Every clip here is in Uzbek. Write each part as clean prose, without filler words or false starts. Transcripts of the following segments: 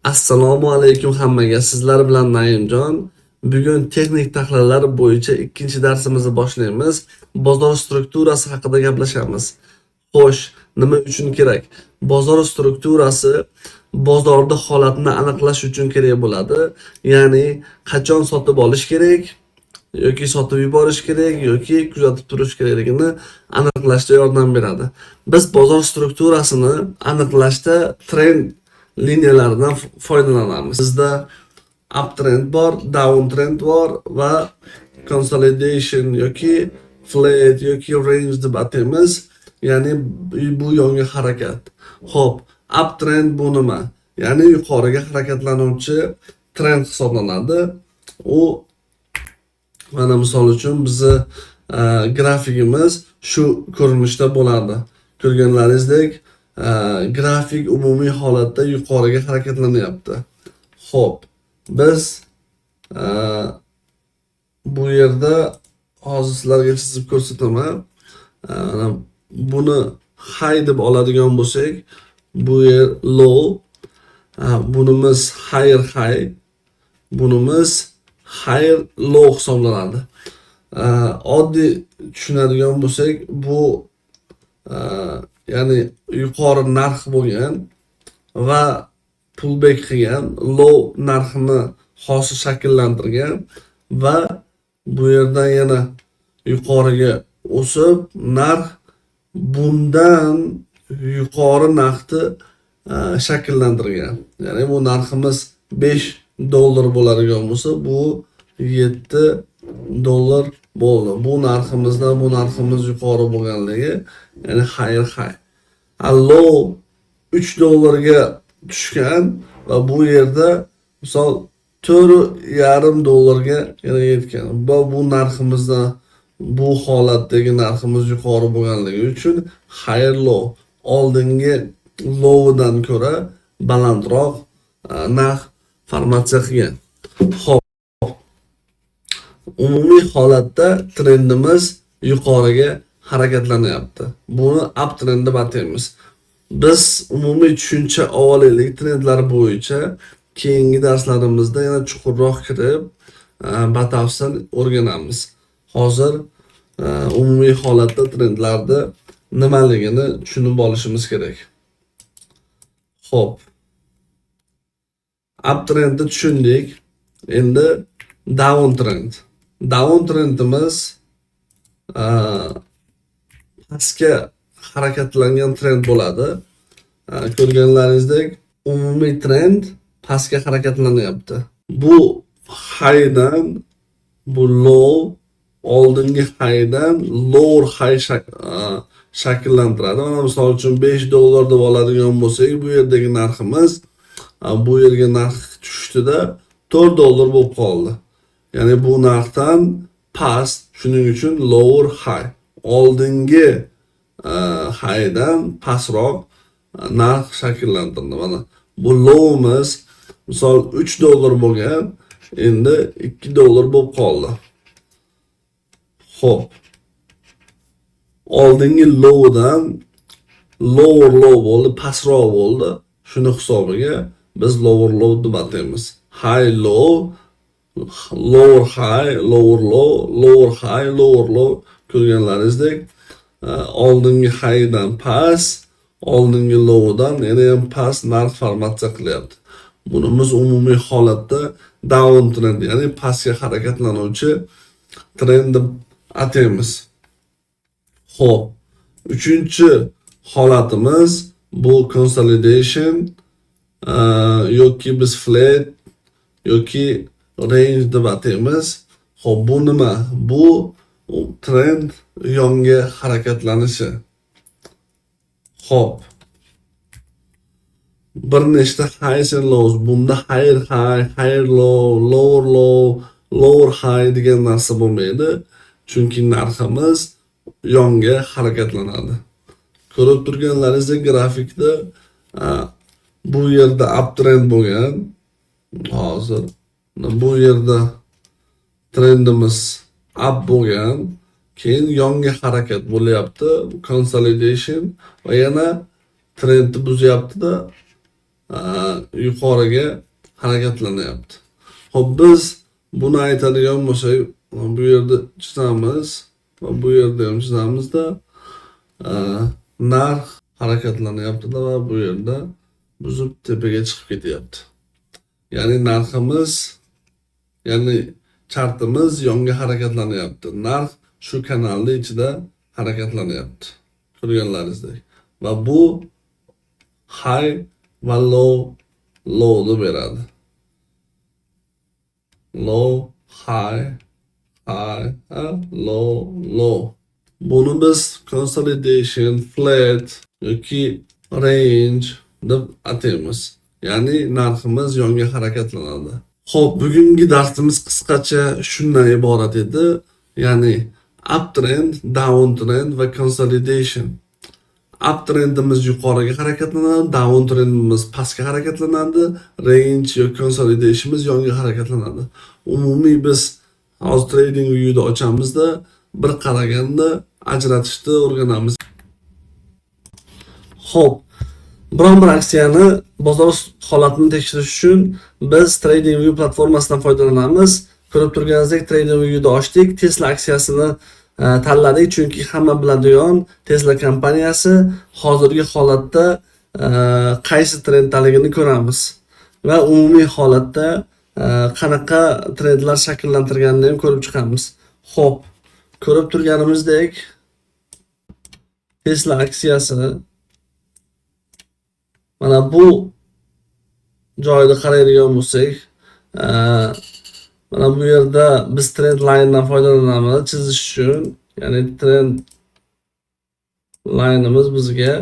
Assalomu alaykum hammaga. Sizlar bilan Naimjon. Bugun texnik tahlillar bo'yicha ikkinchi darsimizni boshlaymiz. Bozor strukturasi haqida gaplashamiz. Xo'sh, nima uchun kerak? Bozor strukturasi bozorda holatni aniqlash uchun kerak bo'ladi. Ya'ni qachon sotib olish kerak yoki sotib yuborish kerak yoki kuzatib turish kerakligini aniqlashda yordam beradi. Biz bozor strukturasini aniqlashda trend liniyalaridan foydalanamiz. Bizda uptrend bor, downtrend bor va consolidation yoki flat yoki range deb ataymiz. Ya'ni bu yonga harakat. Xo'p, uptrend bu nima? Ya'ni yuqoriga harakatlanuvchi trend hisoblanadi. U mana, misol uchun, bizni grafikimiz shu ko'rinishda bo'ladi. Ko'rganlaringizdek, grafik umumiy holatda yuqoriga harakatlanyapti. Xo'p, biz bu yerda hozir sizlarga chizib ko'rsataman. Mana buni high deb oladigan bo'lsak, bu yer low, bunimiz higher high, bunimiz higher low hisoblanadi. Oddiy tushunadigan bo'lsak, bu ya'ni yuqori narx bo'lgan va pullback qilgan, low narxini hosil shakllantirgan va bu yerdan yana yuqoriga o'sib, narx bundan yuqori narxni shakllantirgan. Ya'ni bu narximiz 5 dollar bo'ladigan bo'lsa, bu 7 dollar bo'ldi. Bu narximizdan bu narximiz yuqori bo'lganligi, ya'ni higher high. A low 3 dollarga tushgan va bu yerda, misol, 4,5 dollarga yana yetgan. Va bu narximizdan bu holatdagi narximiz yuqori bo'lganligi uchun higher low, oldingi lowdan ko'ra balandroq narx formatsiya qilgan. Xo'p. Umumiy holatda trendimiz yuqoriga harakatlanyapti. Buni uptrend deb ataymiz. Biz umumiy tushuncha olaylik trendlar bo'yicha, keyingi darslarimizda yana chuqurroq kirib, batafsil o'rganamiz. Hozir umumiy holatda trendlarni nimaligini tushunib olishimiz kerak. Xo'p. Uptrendni tushundik. Endi downtrend. Downtrendimiz pastga harakatlangan trend bo'ladi. Ko'rganlaringizdek, umumiy trend pastga harakatlanyapti. Bu highdan bu low, oldingi highdan lower high shakllantiradi. Mana, misol uchun, 5 dollar deb oladigan bo'lsak, bu yerdagi narximiz bu yerga narx tushdida 4 dollar bo'lib qoldi. Ya'ni bu narxdan past, shuning uchun lower high. Oldingi highdan pastroq narx shakllantirdi. Mana bu lowimiz, misol, 3 dollar bo'lgan, endi 2 dollar bo'lib qoldi. Xo'p. Oldingi lowdan lower low bo'ldi, pastroq bo'ldi. Shuni hisobiga biz lower low deb ataymiz. High low, lower high, lower low, lower high, lower low. Ko'rganlaringizdek, oldingi highdan past, oldingi lowdan yana ham past narx formatsiya qilyapti. Bunimiz umumiy holatda down trend, ya'ni pastga harakatlanuvchi trend deb ataymiz. Xo'p, uchinchi holatimiz bu consolidation yoki biz flat yoki range deb ataymiz. Xo'p, bu nima? Bu trend yonga harakatlanishi. Xo'p. Bir nechta highs and lows. Bunda higher high, higher low, lower low, lower high degan narsa bo'lmaydi. Chunki narximiz yonga harakatlanadi. Ko'rib turganlaringizdek, grafikda bu yerda uptrend bo'lgan. Hozir bu yerda trendimiz up bo'lgan. Keyin yonga harakat bo'lyapti. Consolidation va yana trendni buzyapti-da. yuqoriga harakatlanyapti. Xo'p, biz buni aytadigan bo'lsak, bu yerda chizamiz va bu yerda ham chizamizda narx harakatlanyapti va bu yerda buzib tepaga chiqib ketyapti. Ya'ni narximiz, ya'ni chartimiz yonga harakatlanyapti. Narx shu kanalning ichida harakatlanyapti. Ko'rganlaringizdek. Va bu high va low deb beradi. Low, high, high, low, low. Buni biz consolidation, flat yoki range deb ataymiz. Ya'ni narximiz yonga harakatlanadi. Xo'p, bugungi darsimiz qisqacha shundan iborat edi. Ya'ni uptrend, downtrend va consolidation. Uptrendimiz yuqoriga harakatlanadi, downtrendimiz pastga harakatlanadi, range yoki consolidationimiz yonga harakatlanadi. Umumiy biz hozir trading view'da ochamizda bir qaraganda ajratishni o'rganamiz. Xo'p, biron bir aksiyani bozor holatini tekshirish uchun biz TradingView platformasidan foydalanamiz. Ko'rib turganingizdek TradingView'da ochdik, Tesla aksiyasini tanladik, chunki hamma biladigan Tesla kompaniyasi hozirgi holatda qaysi trenddaligini ko'ramiz va umumiy holatda qanaqa trendlar shakllantirganini ham ko'rib chiqamiz. Xo'p, ko'rib turganimizdek Tesla aksiyasi mana bu joyda qaraydigan bo'lsak, mana bu yerda biz trend line'dan foydalanamiz chizish uchun. Ya'ni trend line'imiz bizga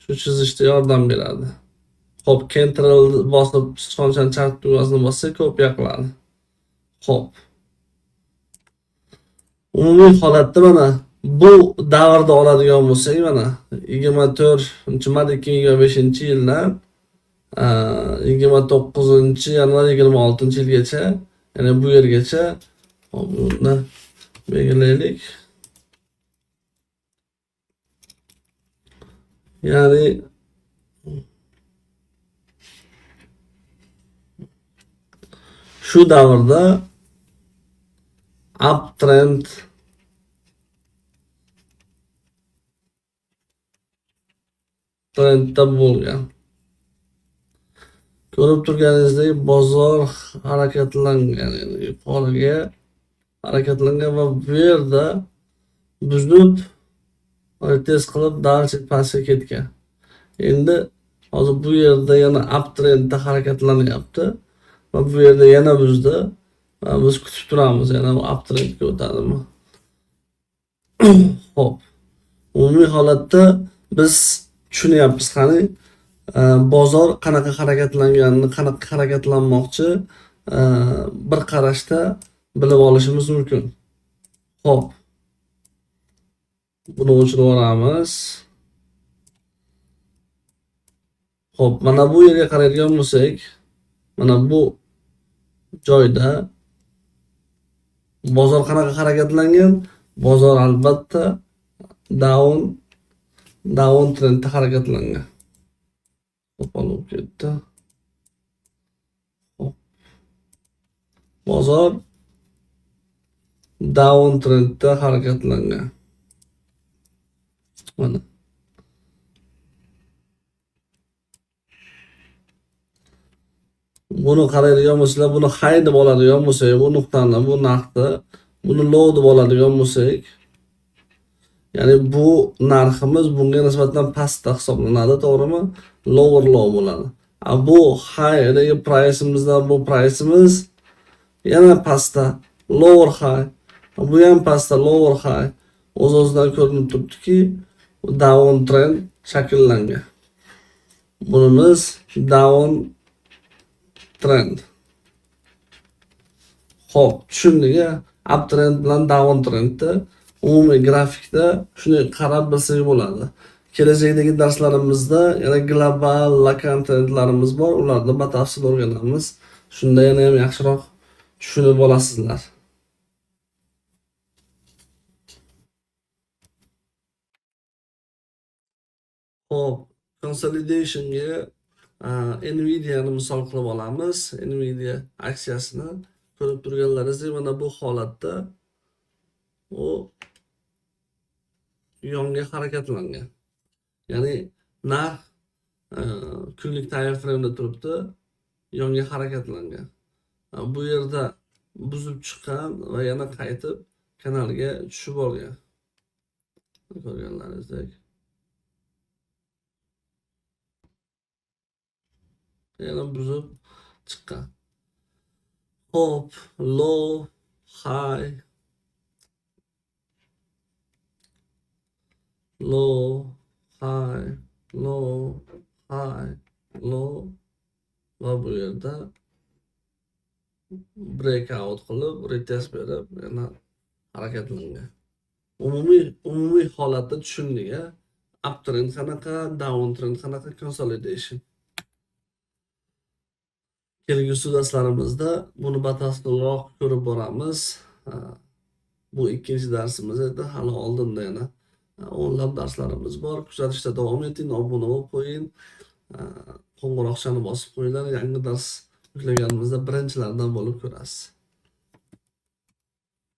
shu chizishda yordam beradi. Xo'p, Ctrl bosib sichqonchani chap tugmasini bossak kopiya qiladi. Xo'p. Umumiy holatda mana bu davrda oladigan bo'lsak, mana 24 mart 2025-yildan 29 yanvar 26-yilgacha, ya'ni bu yergacha, hop, buni belgilaylik. Ya'ni shu davrda uptrend trendda bo'lgan. Ko'rib turganingizdek bozor harakatlangan, ya'ni yuqoriga harakatlangan va bu yerda buzib test qilib дальше pastga ketgan. Endi hozir bu yerda yana uptrendda harakatlanyapti va bu yerda yana buzdi. Va biz kutib turamiz yana bu uptrendga o'tadimi. Xo'p. Umumiy holatda biz tushunyapmiz, qani bozor qanaqa harakatlanganini, qanaqa harakatlanmoqchi, bir qarashda bilib olishimiz mumkin. Xo'p. Buni o'chirib yuboramiz. Xo'p, mana bu yerga qaraydigan bo'lsak, mana bu joyda bozor qanaqa harakatlangan? Bozor albatta down trendda harakatlangan. Qo'pol bo'lib ketdi. Xo'p. Bozor down trendda harakatlangan. Mana. Buni qaraydigan bo'lsalar, buni high deb oladigan bo'lsak, bu nuqtani, bu narxni, buni low deb oladigan bo'lsak, ya'ni bu narximiz bunga nisbatan pastda hisoblanadi, to'g'rimi? Lower low bo'ladi. A bu highdagi price'imizdan bu price'imiz yana pastda, lower high. Bu ham pastda, lower high. O'z-o'zidan ko'rinib turibdiki, down trend shakllangan. Bunimiz down trend. Xo'p, tushundik-a? Uptrend bilan down trendni umumiy grafikda shunday qarab bilsak bo'ladi. Kelajakdagi darslarimizda yana global, lokal trendlarimiz bor, ularni batafsil o'rganamiz. Shunda yana ham yaxshiroq tushunib olasizlar. Xo'p, Consolidationga Nvidia'ni misol qilib olamiz. Nvidia aksiyasini ko'rib turganlaringizdek, mana bu holatda u yonga harakatlangan. Ya'ni narx kunlik time frame'da turibdi, yonga harakatlangan. Bu yerda buzib chiqqan va yana qaytib kanalga tushib olgan. Ko'rganlaringizdek. Yana buzib chiqqan. Xo'p, low, high, low, high, low, high, low va bu yerda breakout qilib, retest berib, yana harakatlangan. Umumiy holatda tushundik, a? Uptrend qanaqa, downtrend qanaqa, consolidation. Kelgusi darslarimizda buni batafsilroq ko'rib boramiz. Bu ikkinchi darsimiz edi. Hali oldinda yana o'nlab darslarimiz bor. Kuzatishda davom eting, obuna bo'lib qo'ying. Qo'ng'iroqchani bosib qo'yinglar. Yangi dars yuklaganimizda birinchilardan bo'lib ko'rasiz.